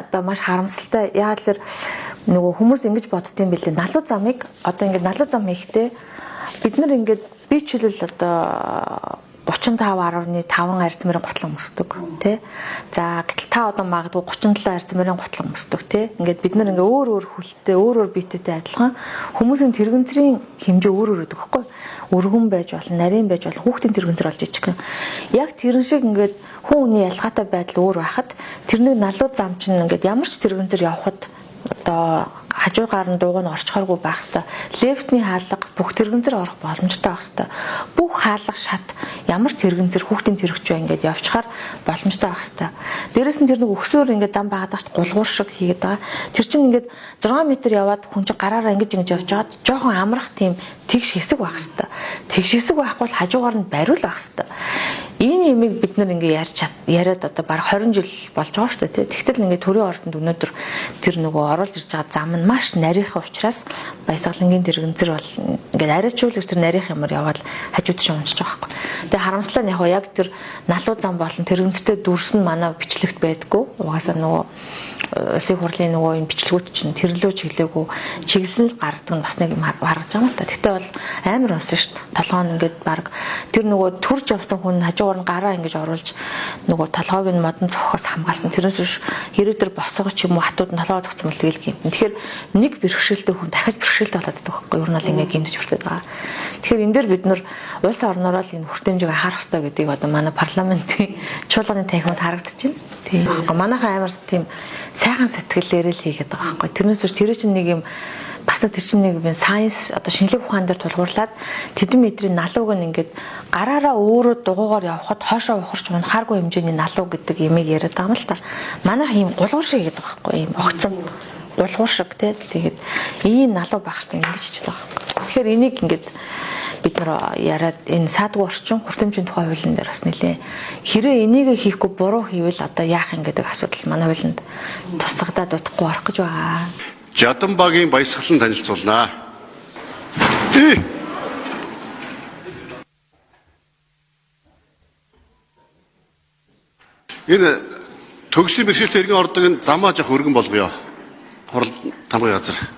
Одоо маш харамсалтай. Яагаад тэр нөгөө хүмүүс ингэж боддсон бэлээ. Налуу замыг одоо ингэ налуу зам хийхдээ бид нар ингээд би чөлөл одоо 35.5 арьсмарын гутлан өмсдөг тий. За гэтэл та одоо магадгүй 37 арьсмарын гутлан өмсдөг тий. Ингээд бид нар ингээ өөр өөр хүлтэй, өөр өөр биетэйтэй адилхан хүмүүсийн тэрэгэнцрийн хэмжээ өөр өөр өгдөг байхгүй. Өргөн байж болно, нарийн байж болно, хүүхдийн тэрэгэнцэр болж ичгэн. Яг тэрэн шиг ингээд хүн хүний ялгаатай байдал өөр байхад тэр нэг налуу зам чинь ингээд ямар ч тэрэгэнцэр явхад одоо хажуугаар нь дууг нь орчхооргүй байх хэвээр. Лефтний хаалга бүх тэрэгэн дээр орох боломжтой байх хэвээр. Бүх хаалга шат ямар ч тэрэгэн зэр хүүхдийн тэрэгч бай ингээд явчихаар боломжтой байх хэвээр. Дээрээс нь тэр нэг өксөөр ингээд зам байгаад байгаа ч гулгуур шиг хийгээд байгаа. Тэр чинь ингээд 6 м яваад хүн чинь гараараа ингэж ингэж явж байгаад жоохон амрах тийм тэгш хэсэг байх хэвээр. Тэгш хэсэг байхгүй бол хажуугаар нь бариул байх хэвээр. Энэ юмыг бид нар ингээ ярьж яриад одоо бараг 20 жил болж байгаа шүү дээ. Тэгтэл ингээ төрийн ордонд өнөөдөр тэр нөгөө оруулж ирж байгаа зам нь маш нарийнхан учраас баясгалангийн тэрэгэнцэр бол ингээд арайчуул тэр нарийнх юмар яваад хажууд чинь унжиж байгаа байхгүй. Тэгээ харамслаа нь яг тэр налуу зам болон тэрэгэнцэртэй дүрс нь манай бичлэгт байдаггүй. Угаасаа нөгөө улсын хурлын нөгөө юм бичлэгүүд чинь тэрлөө чиглээгүй чиглэсэн л гардаг нь бас нэг юм харгаж байгаа юм та. Тэгтээ бол амар унсан шүү дээ. Толгоо нь ингээд баг тэр нөгөө төрж явсан хүн хажуугаар нь гараа ингэж оруулж нөгөө толгойг нь модон цохихоос хамгаалсан. Тэрнээс биш хэрэг тэр босгоо ч юм уу хатууд нь толгоо зогцсон бол тэгэл гэмтэн. Тэгэхээр нэг бэрхшээлтэй хүн дахиж бэрхшээлтэй болоод байдаг байхгүй юу? Ер нь бол ингээд гэмтэж хүртээд байгаа. Тэгэхээр энэ дээр бид нар улс орноороо л энэ хүртээмжийг анхаарах хэрэгтэй гэдгийг одоо манай парламентын чуулганы танхимаас харагдаж байна. Тийм. Манайхан амар тийм сайхан сэтгэлээрээ л хийгээд байгаа байхгүй. Тэрнээс биш тэр чинь нэг юм бас тэр чинь нэг юм сайенс одоо шинжлэх ухаан дээр тулгуурлаад тэдэн метрийн налууг нь ингээд гараараа өөрөө дугуугаар явхад хоошоо ухарч унахааргүй хэмжээний налуу гэдэг ямиг яриад байгаа юм л та. Манайх ийм гулгуур шиг хийгээд байгаа байхгүй. Ийм огцом гулгуур шиг тий. Тэгээд ийм налуу байх хэрэгтэй ингэж хийж байгаа байхгүй. Тэгэхээр энийг ингээд бид нар яриад энэ саадгүй орчин хүртээмжийн тухай хуулийн дээр бас нэлээ хэрэг энийг хийхгүй буруу хийвэл одоо яах юм гэдэг асуудал манай хуулинд тусгадаад удахгүй орох гэж байгаа. Жадан багийн баясгалан танилцуулнаа. Энэ төгслийн бэрхшээлтэй иргэн ордог энэ замаа жоох өргөн болгоё. Хурал тамгын газар.